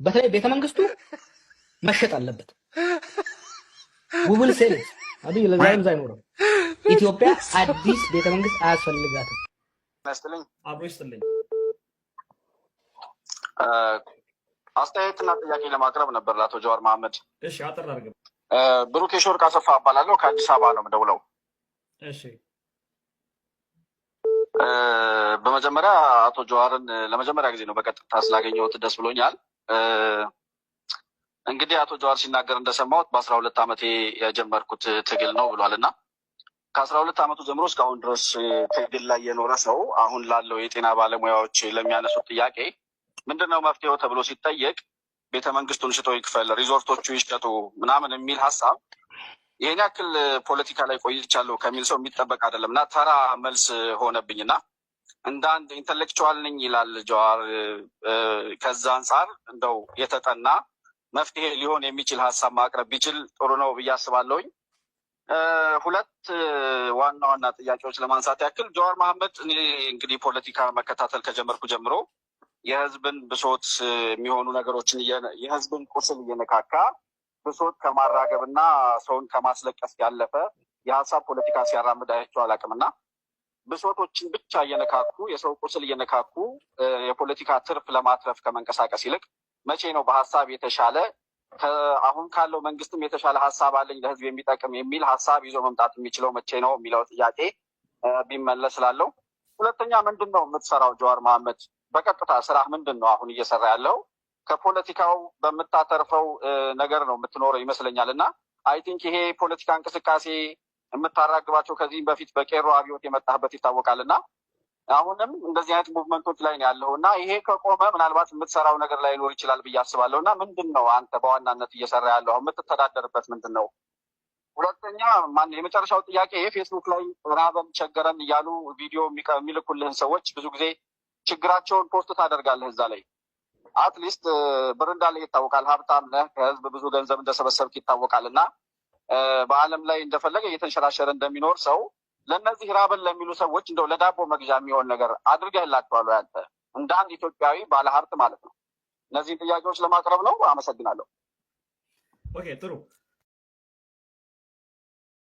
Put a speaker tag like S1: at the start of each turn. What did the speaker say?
S1: በተለይ ቤተ መንግስቱ መሸጥ አለበት። We will sell it። አብይ ለዛሬም አይኖርም። ኢትዮጵያ አዲስ ቤተ መንግስት አያስፈልጋትም።
S2: ይስጥልኝ።
S3: አብሮ ይስጥልኝ።
S2: አስተያየትና ጥያቄ ለማቅረብ ነበር ለአቶ ጀዋር መሐመድ።
S3: እሺ፣ አጠር አድርገህ።
S2: ብሩክ የሾርቅ አሰፋ እባላለሁ። ከአዲስ አበባ ነው የምደውለው።
S3: እሺ።
S2: በመጀመሪያ አቶ ጀዋርን ለመጀመሪያ ጊዜ ነው በቀጥታ ስላገኘሁት ደስ ብሎኛል። እንግዲህ አቶ ጀዋር ሲናገር እንደሰማሁት በ12 ዓመቴ የጀመርኩት ትግል ነው ብሏል እና ከ12 ዓመቱ ጀምሮ እስካሁን ድረስ ትግል ላይ የኖረ ሰው አሁን ላለው የጤና ባለሙያዎች ለሚያነሱት ጥያቄ ምንድን ነው መፍትሄው ተብሎ ሲጠየቅ ቤተ መንግስቱን ሽጦ ይክፈል፣ ሪዞርቶቹ ይሸጡ ምናምን የሚል ሀሳብ ይሄን ያክል ፖለቲካ ላይ ቆይቻለሁ ከሚል ሰው የሚጠበቅ አይደለም እና ተራ መልስ ሆነብኝ እና እንደ አንድ intellectual ነኝ ይላል ጀዋር። ከዛ አንጻር እንደው የተጠና መፍትሄ ሊሆን የሚችል ሀሳብ ማቅረብ ቢችል ጥሩ ነው ብዬ አስባለሁኝ። ሁለት ዋና ዋና ጥያቄዎች ለማንሳት ያክል፣ ጀዋር መሐመድ፣ እኔ እንግዲህ ፖለቲካ መከታተል ከጀመርኩ ጀምሮ የህዝብን ብሶት የሚሆኑ ነገሮችን፣ የህዝብን ቁስል እየነካካ ብሶት ከማራገብ እና ሰውን ከማስለቀስ ያለፈ የሀሳብ ፖለቲካ ሲያራምድ አይቼው አላውቅም እና ብሶቶችን ብቻ እየነካኩ፣ የሰው ቁስል እየነካኩ የፖለቲካ ትርፍ ለማትረፍ ከመንቀሳቀስ ይልቅ መቼ ነው በሀሳብ የተሻለ፣ አሁን ካለው መንግስትም የተሻለ ሀሳብ አለኝ ለህዝብ የሚጠቅም የሚል ሀሳብ ይዞ መምጣት የሚችለው መቼ ነው የሚለው ጥያቄ ቢመለስ እላለሁ። ሁለተኛ፣ ምንድን ነው የምትሰራው ጀዋር መሐመድ? በቀጥታ ስራህ ምንድን ነው አሁን እየሰራ ያለው? ከፖለቲካው በምታተርፈው ነገር ነው የምትኖረው ይመስለኛል እና I think ይሄ ፖለቲካ እንቅስቃሴ የምታራግባቸው ከዚህም በፊት በቄሮ አብዮት የመጣህበት ይታወቃል እና አሁንም እንደዚህ አይነት movement ኦች ላይ ነው ያለው እና ይሄ ከቆመ ምናልባት የምትሰራው ነገር ላይኖር ይችላል ብዬ አስባለሁ እና ምንድን ነው አንተ በዋናነት እየሰራ ያለው? አሁን የምትተዳደርበት ምንድን ነው? ሁለተኛ ማን የመጨረሻው ጥያቄ፣ ፌስቡክ ላይ ራበን ቸገረን እያሉ ቪዲዮ የሚልኩልህን ሰዎች ብዙ ጊዜ ችግራቸውን post ታደርጋለህ እዛ ላይ። At least ብር እንዳለ ይታወቃል። ሀብታም ነህ፣ ከህዝብ ብዙ ገንዘብ እንደሰበሰብክ ይታወቃል እና በዓለም ላይ እንደፈለገ እየተንሸራሸረ እንደሚኖር ሰው ለእነዚህ ራበን ለሚሉ ሰዎች እንደው ለዳቦ መግዣ የሚሆን ነገር አድርገህላቸዋል ወይ አንተ እንደ አንድ ኢትዮጵያዊ ባለሀብት ማለት ነው? እነዚህን ጥያቄዎች ለማቅረብ ነው። አመሰግናለሁ።
S3: Okay፣ ጥሩ።